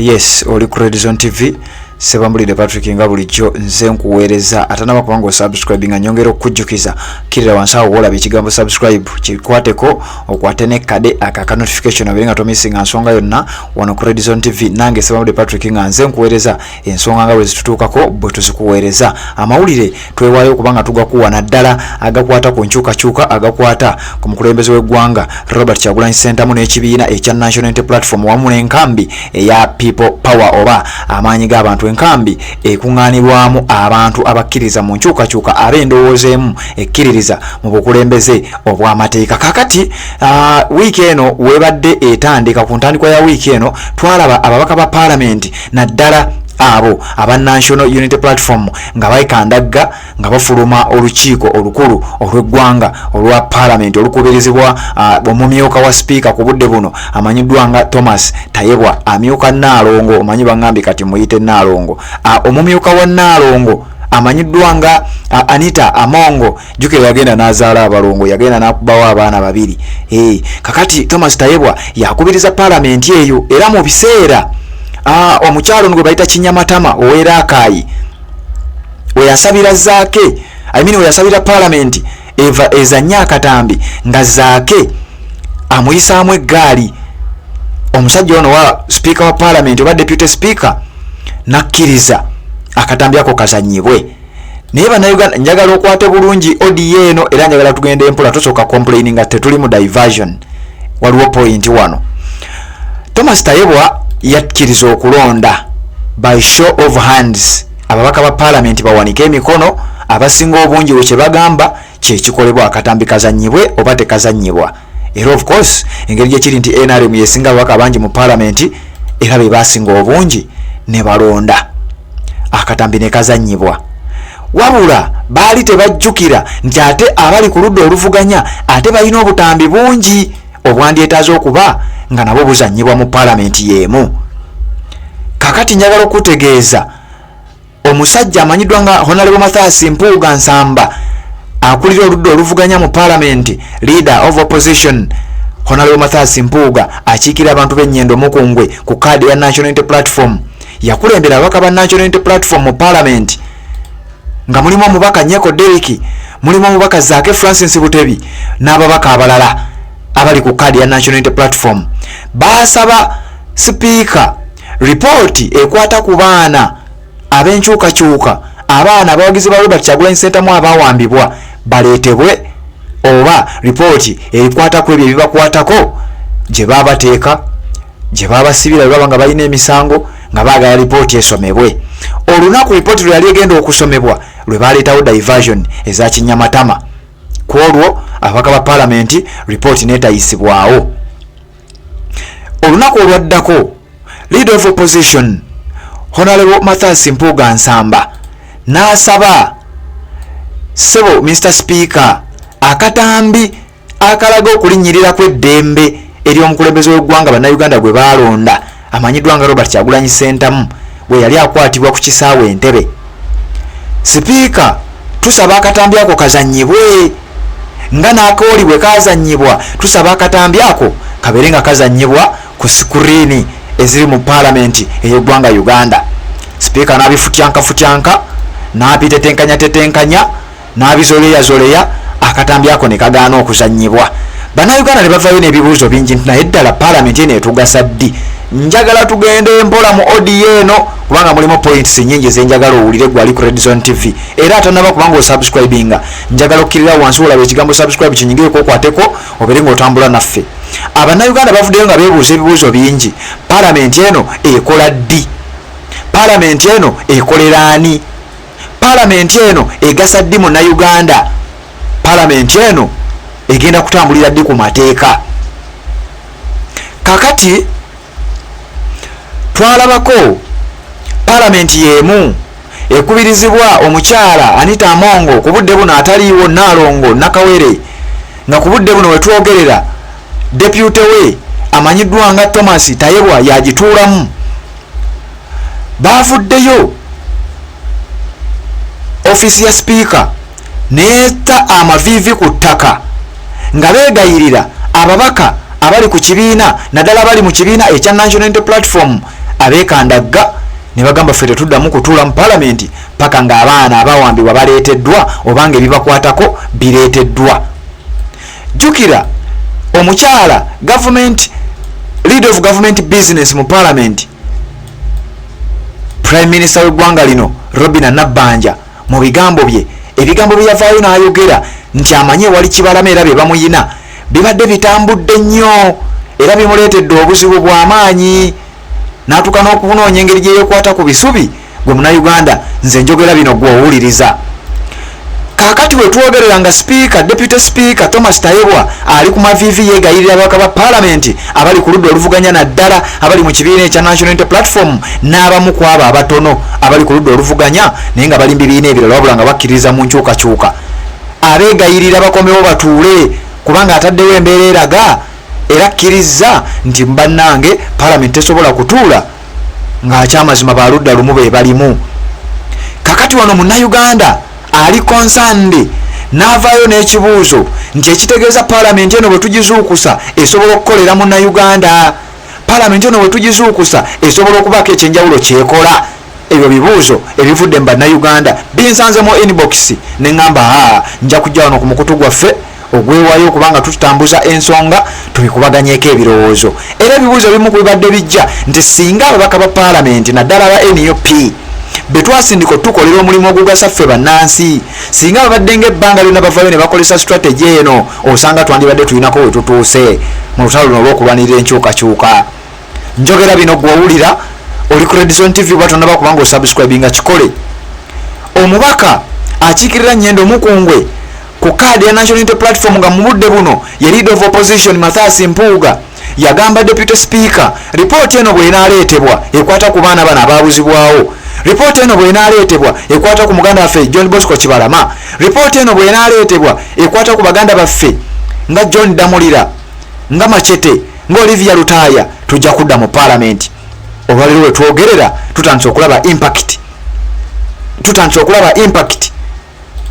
Yes, oli ku Redzone TV, Sebambulidde Patrick nga bulijjo nze nkuweereza. Atanaba kubanga osubscribe, nga nyongera okukujjukiza, kirira wansi awo woolaba ekigambo "subscribe", kikwateko, okwate nekkade aka notification, obeere nga tomissinga nsonga yonna wano ku Redzone TV. Nange Sebambulidde Patrick nga nze nkuweereza ensonga nga bwe zitutuukako, bwe tuzikuweereza. Amawulire twewaayo okubanga tugakuwa, naddala agakwata ku nkyukakyuka, agakwata ku mukulembeze w'eggwanga Robert Kyagulanyi Ssentamu n'ekibiina ekya National Unity Platform, wamu n'enkambi eya People Power oba amaanyi g'abantu, enkambi ekuŋŋaanibwamu abantu abakkiriza mu nkyukakyuka, ab'endowooza emu ekkiririza mu bukulembeze obw'amateeka. Kakati wiiki eno webadde etandika, ku ntandikwa ya wiiki eno twalaba ababaka ba paalamenti, naddala abo aba National Unity Platform, nga bekandagga nga bafuluma olukiiko olukulu olw'eggwanga olwa paalamenti olukubirizibwa omumyuka wa sipiika ku budde buno amanyiddwa nga Thomas Tayebwa, amyuka Naalongo. Omanyi baŋŋambye kati muyite Naalongo. Omumyuka wa Naalongo amanyiddwa nga Anita Amongo, jjukira yagenda n'azaala abalongo, yagenda n'akubawo abaana babiri. Hey, kakati Thomas Tayebwa yakubiriza paalamenti eyo, era mu biseera omukyalo ono gwe bayita Kinyamatama ow'Eraakaayi weyasabira Zaake, I mean weyasabira paalamenti eva ezanye akatambi nga Zaake amuyisaamu eggaali, omusajja ono wa sipiika wa paalamenti oba deputy speaker nakkiriza akatambi ako kazanyibwe. Naye Bannayuganda, njagala okwate bulungi audio eno, era njagala tugende empola, tosooka complaining nga tetuli mu diversion. Waliwo point wano. Thomas Tayebwa yakkiriza okulonda by show of hands, ababaka ba paalamenti bawanike emikono, abasinga obungi we kyebagamba kyekikolebwa, akatambi kazanyibwe oba tekazanyibwa. Era of course, engeri gyekiri nti NRM yesinga ababaka bangi mu paalamenti, era be basinga obungi ne balonda, akatambi ne kazanyibwa. Wabula baali tebajjukira nti ate abali ku ludda oluvuganya ate balina obutambi bungi obwandyetaaze okuba nga nabwo buzanyibwa mu paalamenti y'emu. Kakati njagala okutegeeza, omusajja amanyiddwa nga Honorable Mathias Mpuuga Nsamba, akulira oludda oluvuganya mu paalamenti, leader of opposition Honorable Mathias Mpuuga, akiikira abantu b'Ennyendo Mukungwe ku kaadi ya National Unity Platform, yakulembera ababaka ba National Unity Platform mu paalamenti, nga mulimu omubaka Nyeko Deriki, mulimu omubaka Zaake Francis Butebi n'ababaka abalala abali ku kaadi ya National Unity Platform. Baasaba sipiika ripooti ekwata ku baana ab'enkyukakyuka, abaana abawagizi ba Robert Kyagulanyi Ssentamu abawambibwa, baleetebwe, oba ripooti ekwata ku ebyo ebibakwatako, gye babateeka, gye babasibira, bwe baba nga balina emisango, nga baagala ripooti esomebwe. Olunaku ripooti lwe yali egenda okusomebwa lwe baleetawo diversion eza kinyamatama. Ku olwo ababaka ba paalamenti ripooti neetayisibwawo. Olunaku olwaddako, leader of opposition Honorable Mathias Mpuuga Nsamba n'asaba, "Ssebo Mr Speaker, akatambi akalaga okulinnyirira kw'eddembe ery'omukulembeze w'eggwanga Bannayuganda gwe baalonda, amanyiddwa nga Robert Kyagulanyi Ssentamu, bwe yali akwatibwa ku kisaawe Entebe, sipiika, tusaba akatambi ako kazannyibwe nga n'akooli bwe kazannyibwa. Tusaba akatambi ako kabeere nga kazannyibwa ku sikuriini eziri mu paalamenti ey'eggwanga Uganda." Sipiika n'abifutyanka-futyanka, n'abitetenkanya-tetenkanya, n'abizoleyazoleya, akatambi ako ne kagaana okuzannyibwa. Bannayuganda ne bavaayo n'ebibuuzo bingi nti, "Naye ddala paalamenti eno etugasa ddi?" Njagala tugende mpola mu audio eno, kubanga mulimu points nyingi zenjagala owulire gwali ku Redzone TV. Era atanaba kubanga osubscribinga, njagala okkirira wansi olaba ekigambo "subscribe", kinyingireko, okwateko, obeere ng'otambula naffe. Abannayuganda bavuddeyo nga beebuuza ebibuuzo bingi: paalamenti eno ekola ddi? Paalamenti eno ekolera ani? Paalamenti eno egasa ddi Munnayuganda? Paalamenti eno egenda kutambulira ddi ku mateeka? Kakati twalabako paalamenti y'emu ekubirizibwa omukyala Anita Amongo, ku budde buno ataliiwo, Naalongo Nakawere, nga ku budde buno wetwogerera deputy we amanyiddwa nga Thomas Tayebwa yagituulamu. Bavuddeyo, ofiisi ya sipiika neeta amaviivi ku ttaka nga beegayirira ababaka abali ku kibiina, naddala abali mu kibiina ekya National Unity Platform, Abeekandagga ne bagamba, ffe tetuddamu kutuula mu palamenti paka ng'abaana abawambibwa baleeteddwa oba nga ebibakwatako bireeteddwa. Jjukira omukyala government leader of government business mu palamenti, prime minister w'eggwanga lino Robina Nabbanja, mu bigambo bye, ebigambo bye yavaayo n'ayogera nti amanyi ewali Kibalama era bye bamuyina, bibadde bitambudde nnyo era bimuleetedde obuzibu bw'amaanyi, n'atuuka n'okunoonya engeri gye yeekwata ku bisubi. Gwe Munnayuganda, nze njogera bino, gwe owuliriza. Kaakati we twogerera nga sipiika, deputy speaker Thomas Tayebwa ali ku maviivi, yeegayirira ababaka ba paalamenti abali ku ludda oluvuganya, naddala abali mu kibiina ekya National Unity Platform n'abamu ku abo abatono abali ku ludda oluvuganya naye nga bali mu bibiina ebirala wabula nga bakkiririza mu nkyukakyuka. Abeegayirira bakomewo batuule, kubanga ataddewo embeera eraga era akkirizza nti bannange, paalamenti tesobola kutuula ng'akyamazima baludda lumu be balimu. Kakati wano Munnayuganda ali concerned n'avaayo n'ekibuuzo nti ekitegeeza paalamenti eno bwe tugizuukusa esobola okukolera Munnayuganda? Paalamenti eno bwe tugizuukusa esobola okubaako ekyenjawulo kyekola? Ebyo bibuuzo ebivudde mu Bannayuganda, binsanze mu inbox ne ŋŋamba, aa, nja kujja wano ku mukutu gwaffe ogwewayo okubanga tutambuza ensonga, tubikubaganyeko ebirowoozo. Era ebibuuzo ebimu ku bibadde bijja nti singa ababaka ba paalamenti, naddala aba NUP be twasindika otukolera omulimu ogugasa ffe bannansi, singa babadde ngaebbanga lyonna bavayo ne bakolesa strategy eno, osanga twandibadde tulinako we tutuuse mu lutalo luno olw'okulwanirira enkyukakyuka. Njogera bino, gwowulira oli ku Redison TV, oba tonaba kubanga osubscribinga, kikole. Omubaka akiikirira Nyendo Mukungwe ku kaadi ya National Unity Platform, nga mu budde buno ye leader of opposition, Mathias Mpuuga, yagamba deputy speaker, ripooti eno bw'enaaleetebwa ekwata ku baana bano abaabuzibwawo, ripooti eno bw'enaaleetebwa ekwata ku muganda waffe John Bosco Kibalama, ripooti eno bw'enaaleetebwa ekwata ku baganda baffe nga John Damulira, nga Machete, nga Olivia Lutaaya, tujja kudda mu paalamenti. Olwaleero we twogerera tutandise okulaba impact, tutandise okulaba impact,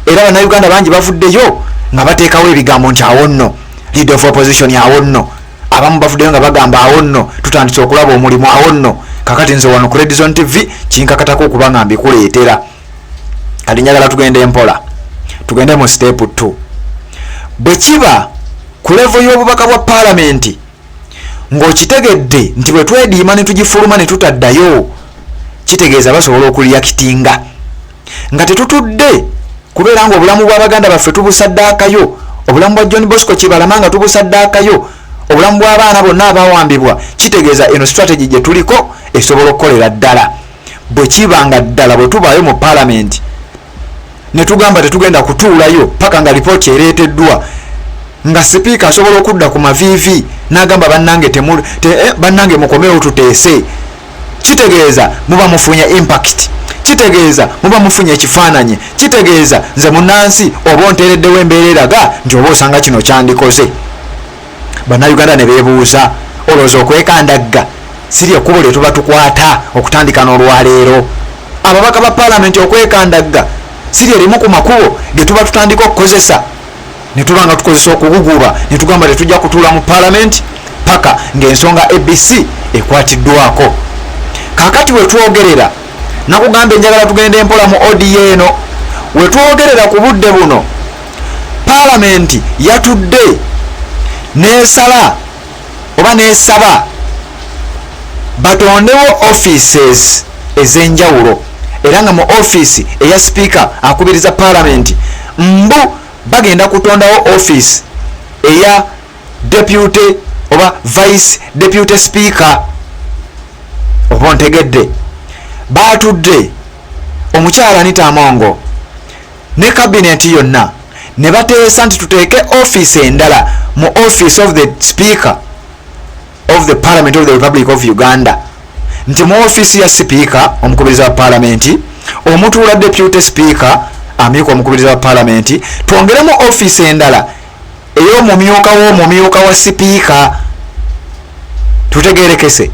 era Bannayuganda bangi bavuddeyo nga bateekawo ebigambo nti awo nno leader of opposition, awo nno abamu bavuddeyo nga bagamba awo nno tutandise okulaba omulimu, awo nno. Kakati nze wano ku Redison TV kinkakatako okuba nga mbikuleetera. Kati njagala tugende empola, tugende mu step 2. Bwe kiba ku level y'obubaka bwa paalamenti, ng'okitegedde nti bwe twediima ne tugifuluma ne tutaddayo, kitegeeza basobola okureactinga nga tetutudde, kubeera nga obulamu bw'abaganda baffe tubusaddaakayo, obulamu bwa John Bosco Kibalama nga tubusaddaakayo, obulamu bw'abaana bonna abawambibwa. Kitegeeza eno strategy gye tuliko esobola okukolera ddala. Bwe kiba nga ddala bwe tubaayo mu paalamenti ne tugamba tetugenda kutuulayo paka nga lipooti ereeteddwa, nga sipiika asobola okudda ku maviivi n'agamba, bannange, bannange, mukomewo tuteese, kitegeeza muba mufunye impact, kitegeeza muba mufunye ekifaananyi, kitegeeza nze munnansi oba onteereddewo embeera eraga nti oba osanga kino kyandikoze. Bannayuganda ne beebuuza, olowooza okwekandagga siri ekkubo lye tuba tukwata okutandika n'olwaleero? Ababaka ba paalamenti okwekandagga siri erimu ku makubo ge tuba tutandika okukozesa, ne tuba nga tukozesa okuguguba ne tugamba tetujja kutuula mu paalamenti paka ng'ensonga ABC ekwatiddwako? Kaakati we twogerera, nakugamba enjagala tugenda empola mu audio eno. We twogerera ku budde buno, paalamenti yatudde n'esala oba n'esaba batondewo offices ez'enjawulo, era nga mu ofiisi eya sipiika akubiriza paalamenti, mbu bagenda kutondawo ofiisi eya deputy oba vice deputy speaker. Oba ontegedde? Baatudde, omukyala Anita Amongo ne kabineti yonna ne bateesa nti tuteeke ofiisi endala mu office of the speaker of the Parliament of the Republic of Uganda, nti mu ofiisi ya sipiika omukubiriza wa paalamenti omutuula deputy speaker, amyuka omukubiriza wa paalamenti, twongeremu ofiisi endala ey'omumyuka w'omumyuka wa sipiika. Tutegerekese,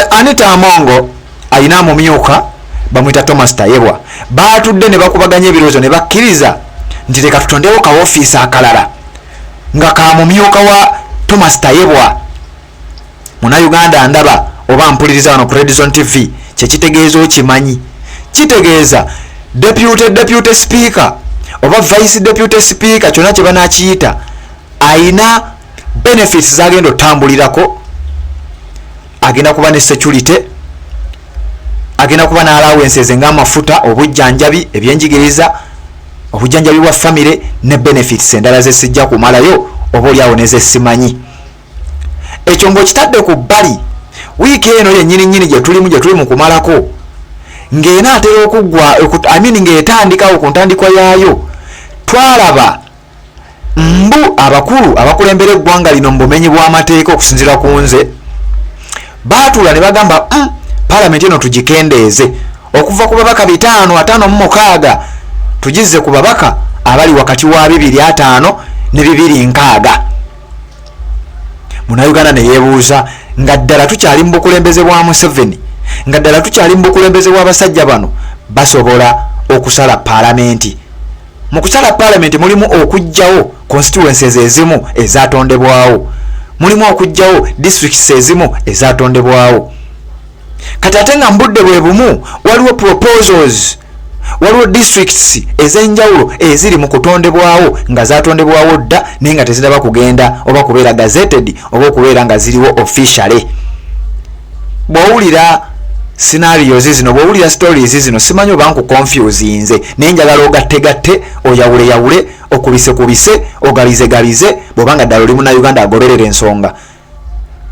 Anita Amongo ayina amumyuka, bamwita Thomas Tayebwa. Baatudde ne bakubaganya ebirowoozo ne bakkiriza nti leka tutondewo ka ofiisi akalala nga kamumyuka wa Thomas Tayebwa. Munauganda ndaba oba mpuliriza wano ku Redzone TV, kyekitegeeza okimanyi, kitegeeza deputy speaker oba vice deputy speaker, kyonna kye banakiyita, ayina benefits zagenda otambulirako. Agenda kuba ne security, agenda kuba n'allowances ng'amafuta, obujjanjabi, ebyenjigiriza, obujjanjabi bwa famire ne benefits endala zesijja kumalayo oba oliawo nezesimanyi. Ekyo ng'okitadde ku bbali, wiiki eno yennyini nnyini gye tulimu, gye tuli mu kumalako, ng'enaatera okuggwa, I mean, ng'etandikawo ku ntandikwa yaayo, twalaba mbu abakulu abakulembera eggwanga lino mu bumenyi bw'amateeka, okusinziira ku nze, baatuula ne bagamba, "Paalamenti eno tugikendeeze okuva ku babaka 556, tugizze ku babaka abali wakati wa 250 ne 260." Munnayuganda ne yeebuuza, nga ddala tukyali mu bukulembeze bwa Museveni, nga ddala tukyali mu bukulembeze bw'abasajja bano, basobola okusala paalamenti? Mu kusala paalamenti mulimu okuggyawo constituencies ezimu ezatondebwawo, mulimu okuggyawo districts ezimu ezatondebwawo. Kati ate nga mu budde bwe bumu waliwo proposals, waliwo districts ez'enjawulo eziri mu kutondebwawo, nga zatondebwawo dda naye nga tezinaba kugenda oba kubeera gazetted oba okubeera nga ziriwo officially. Bw'owulira scenarios zino, bw'owulira stories zino, simanyi oba nkuconfusinze, naye njagala ogattegatte, oyawuleyawule, okubisekubise, ogalizegabize, bw'oba nga ddala oli Munnayuganda agoberera ensonga.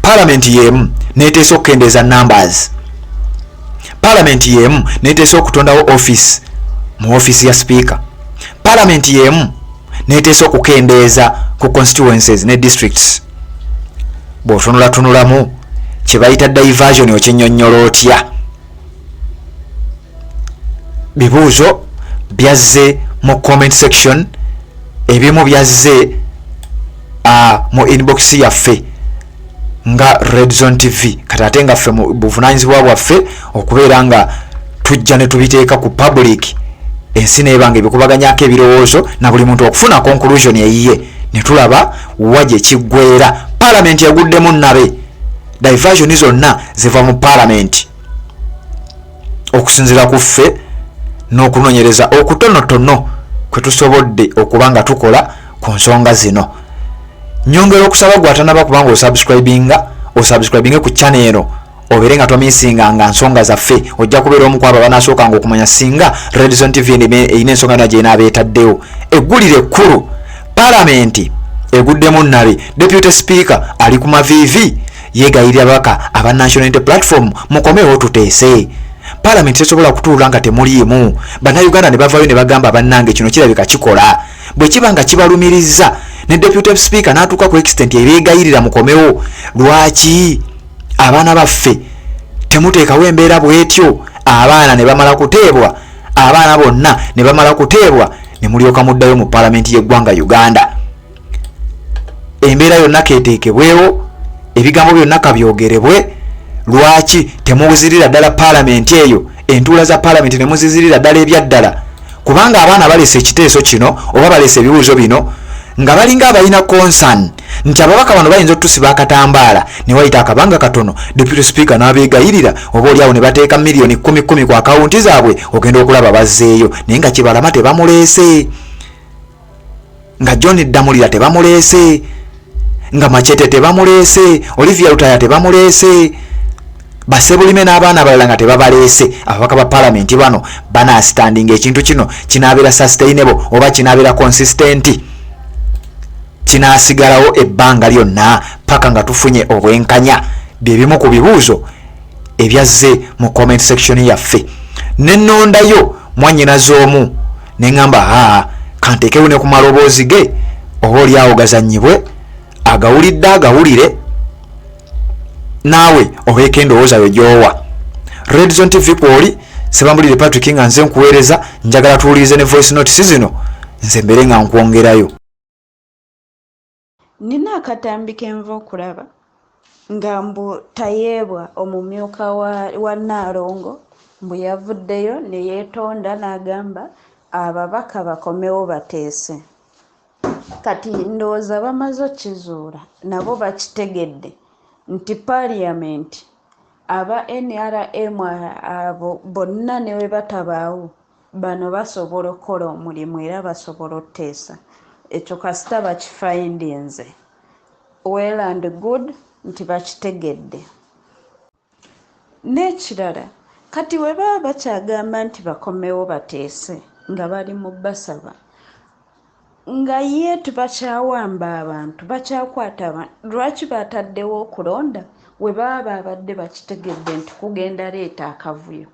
Palamenti y'emu neeteesa okukendeeza numbers, palamenti y'emu neeteesa okutondawo office mu office ya speaker, palamenti y'emu neeteesa okukendeeza ku constituencies ne districts. Bw'otunulatunulamu kye bayita diversion, okinnyonnyola otya? Bibuuzo byazze mu comment section, ebimu byazze mu inbox yaffe nga Redzone TV. Kati ate nga ffe mu buvunanyizibwa bwaffe okubeera nga tujja ne tubiteeka ku public, ensi neeba nga ebikubaganyako ebirowoozo na buli muntu okufuna conclusion eyiye, ne tulaba wa gye kiggweera. Palamenti eguddemu nabe, diversion zonna ziva mu palamenti, okusinziira ku ffe n'okunoonyereza okutonotono kwe tusobodde okuba nga tukola ku nsonga zino. Nyongera okusaba gwe atanaba kubanga osubscribinga, osubscribinge ku channel eno, obeere nga tomisinga nga nsonga zaffe. Ojja kubeera omu kwabo abanasookanga okumanya singa Redzone TV erina ensonga yonna gyerinaaba etaddewo. Eggulire ekkulu: palamenti eguddemu nabe, deputy speaker ali ku maviivi yeegayirira babaka aba National Unity Platform, mukomewo tuteese, palamenti tesobola kutuula nga temuliimu. Bannayuganda ne bavayo ne bagamba, bannange, kino kirabika kikola. Bwe kiba nga kibalumiriza ne deputy speaker n'atuuka ku extent ebeegayirira mukomewo, lwaki abaana baffe temuteekawo embeera bw'etyo, abaana ne bamala kuteebwa, abaana bonna ne bamala kuteebwa, ne mulyoka muddayo mu palamenti y'eggwanga Uganda? Embeera yonna keteekebwewo, ebigambo byonna kabyogerebwe, lwaki temuzirira ddala palamenti eyo, entuula za palamenti ne muzizirira ddala ebyaddala? Kubanga abaana balese ekiteeso kino oba balese ebibuuzo bino nga balinga abalina concern nti ababaka bano bayinza otusiba akatambaala ne wayita akabanga katono deputy speaker n'abeegayirira, oba oliawo ne bateeka miliyoni 10 10 ku akawunti zaabwe, ogenda okulaba bazzeeyo. Naye nga Kibalama tebamuleese, nga John Ddamulira tebamuleese, nga Machete tebamuleese, Olivia Lutaya tebamuleese, Basebulime n'abaana abalala nga tebabaleese. Ababaka ba palamenti bano banastandinga ekintu kino? Kinaabeera sustainable oba kinaabeera consistent? Kinaasigalawo ebbanga lyonna paka nga tufunye obwenkanya? Byebimu ku bibuuzo ebyazze mu comment section yaffe. Nenondayo mwanyinaze omu neŋŋamba, aa, kanteekewo ne ku maloboozi ge, oba oliawo gazanyibwe, agawulidde agawulire, naawe obeeko endowooza yo gyowa. Redzone TV kwoli, Sebambulire Patrick nga nze nkuweereza. Njagala tuwulirize ne voice notes zino, nze mbeere nga nkwongerayo. Nina akatambi kenva okulaba nga mbu Tayeebwa, omumyuka wa Nnaalongo, mbu yavuddeyo ne yeetonda n'agamba ababaka bakomewo bateese. Kati ndowooza bamaze okkizuula, nabo bakitegedde nti paaliyamenti Aba NRM abo bonna ne bwe batabaawo, bano basobola okukola omulimu era basobola otuteesa. Ekyo kasita bakifayindinze, well and good nti bakitegedde. N'ekirala, kati bwe baba bakyagamba nti bakomewo bateese nga bali mu basaba, nga ye tebakyawamba abantu, bakyakwata abantu, lwaki bataddewo okulonda we baba babadde bakitegedde nti kugenda leeta akavuyo?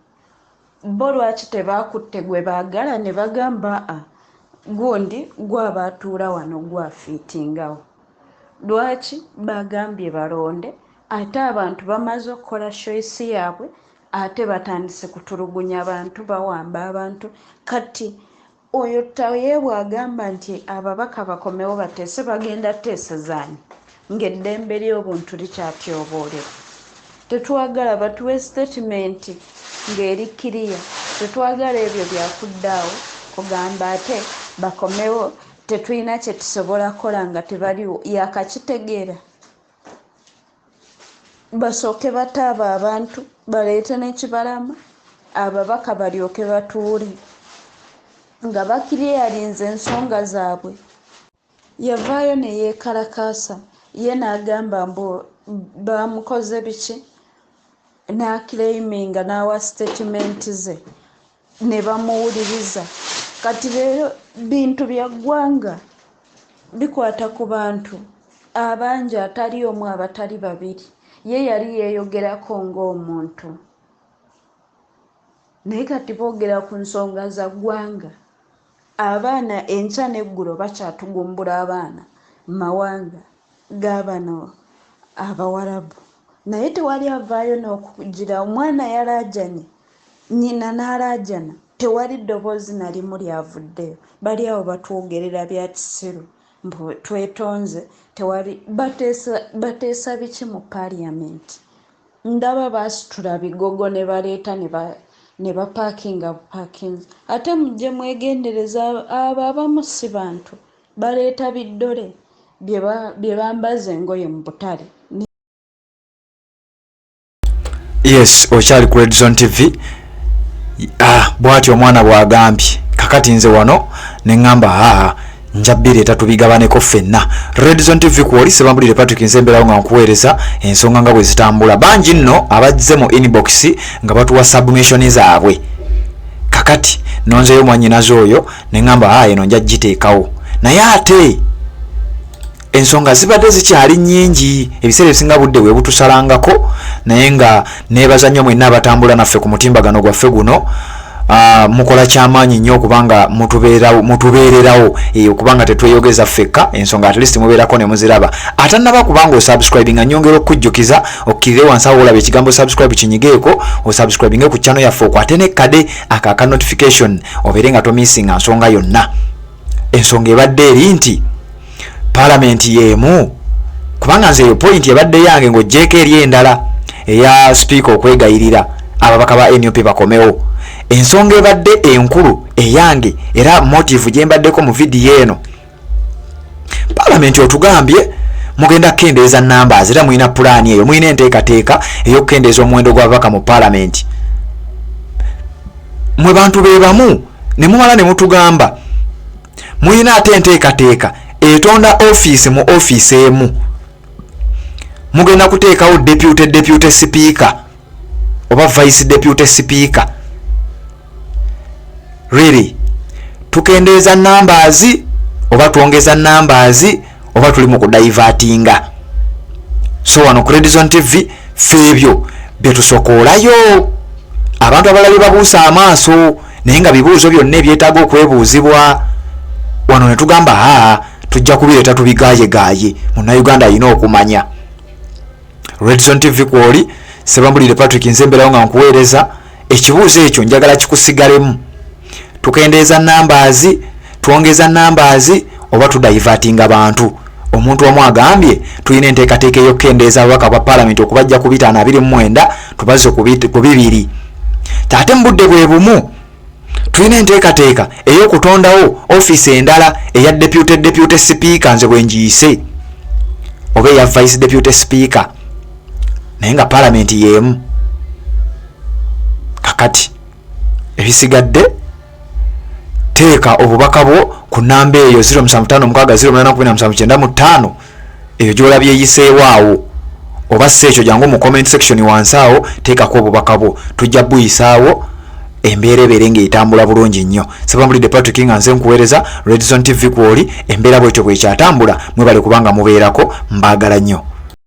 Bo lwaki tebakutte gwe baagala ne bagamba a gundi gwaba atuula wano gwafiitingawo? Lwaki bagambye balonde ate abantu bamaze okukola choice yaabwe, ate batandise kutulugunya bantu, bawamba abantu? Kati oyo Tayebwa agamba nti ababaka bakomewo bateese, bagenda teesezaani ng'eddembe ly'obuntu likyatyoboolebwa? Tetwagala batuwe statement ng'eri kiriya. Tetwagala ebyo byakuddaawo kugamba ate bakomewo, tetulina kye tusobola kukola nga tebaliwo. Yakakitegeera, basooke bataaba abantu, baleete n'ekibalama, ababaka balyoke batuule nga bakiriyalinze ensonga zaabwe. Yavaayo ne yeekalakaasa ye n'agamba mbu bamukoze biki, n'aclaiminga n'awa statement ze ne bamuwuliriza. Kati leero bintu bya ggwanga bikwata ku bantu abangi, atali omu abatali babiri. Ye yali yeeyogerako ng'omuntu, naye kati boogera ku nsonga za ggwanga. Abaana enkya n'eggulo bakyatugumbula abaana mu mawanga g'abano Abawarabu, naye tewali avaayo n'okugira omwana yalaajanye, nnyina n'alaajana, tewali ddoboozi na limu lyavuddeyo. Bali awo batwogerera bya kisiru mbu twetonze, tewali bateesa, bateesa biki mu paaliyamenti? Ndaba baasitula bigogo ne baleeta ne bapaakinga bupaakinzi. Ate mujje mwegendereza, abo abamu si bantu, baleeta biddole bye bambaza engoye mu butale. Yes, okyali ku Red Zone TV. Ah, bw'atyo omwana bw'agambye. Kakati nze wano ne ŋŋamba aa nja bireeta tubigabaneko ffenna. Red Zone TV kwoli Sebambulire Patrick, nze mbeerawo nga nkuweereza ensonga nga bwe zitambula. Bangi nno abazze mu inbox nga batuwa submission zaabwe. Kakati nonzeyo mwannyinaze oyo ne ŋŋamba aa eno nja giteekawo, naye ate ensonga zibadde zikyali nnyingi, ebiseera ebisinga budde bwe butusalangako. Naye nga neebaza nnyo mwenna abatambula naffe ku mutimbagano gwaffe guno. Mukola kyamaanyi nnyo okubanga mutubeererawo, okubanga tetweyogeza ffekka ensonga, at least mubeerako ne muziraba. Atannaba kubanga osubscribinga, nyongera okukujjukiza okkirire wansi awo olaba ekigambo subscribe, kinyigeeko osubscribinge ku channel yaffe, okwate n'ekkade ako aka notification, obeere nga tomisinga nsonga yonna. Ensonga ebadde eri nti paalamenti y'emu, kubanga nze eyo point ebadde yange ng'oggyeeko eri endala eya sipiika okwegayirira ababaka ba NUP bakomewo. Ensonga ebadde enkulu eyange era motive gye mbaddeko mu vidiyo eno, paalamenti otugambye mugenda kukendeeza numbers, era mulina pulaani eyo, mulina enteekateeka ey'okukendeeza omuwendo gw'ababaka mu paalamenti. Mwe bantu be bamu ne mumala ne mutugamba mulina ate enteekateeka etonda ofiisi mu ofiisi emu, mugenda kuteekawo deputy speaker oba vice deputy speaker. Really, tukendeeza numbers oba twongeza numbers oba tuli mu kudivertinga? So wano ku Red Zone TV ffe ebyo bye tusokoolayo, abantu abalala bye babuusa amaaso, naye nga bibuuzo byonna ebyetaaga okwebuuzibwa. Wano ne tugamba aa tujja kubireeta tubigaayegaaye, Munnayuganda alina okumanya. Red Zone TV kwoli Sebambulire Patrick, nze mbeerawo nga nkuweereza. Ekibuuzo ekyo njagala kikusigalemu: tukendeeza numbers, twongeza numbers oba tudivertinga bantu? Omuntu omu agambye tulina enteekateeka ey'okukendeeza ababaka bwa paalamenti okubajja ku 529 tubazze ku 2, ate mu budde bwe bumu tulina enteekateeka ey'okutondawo ofiisi endala eya deputy speaker, nze bwe ngiyise, oba eya vice deputy speaker, naye nga paalamenti y'emu. Kaakati ebisigadde, teeka obubaka bwo ku namba eyo 0756 081795, eyo gyolabye eyiseewo awo, oba si ekyo, jangu mu comment section wansi awo, teekako obubaka bwo, tujja buyisaawo, embeera ebeere ng'etambula bulungi nnyo. Sebambulidde Patrick, nga nze nkuweereza Redzone TV. Kwoli embeera bwetyo bwekyatambula. Mwebale kubanga mubeerako, mbaagala nnyo.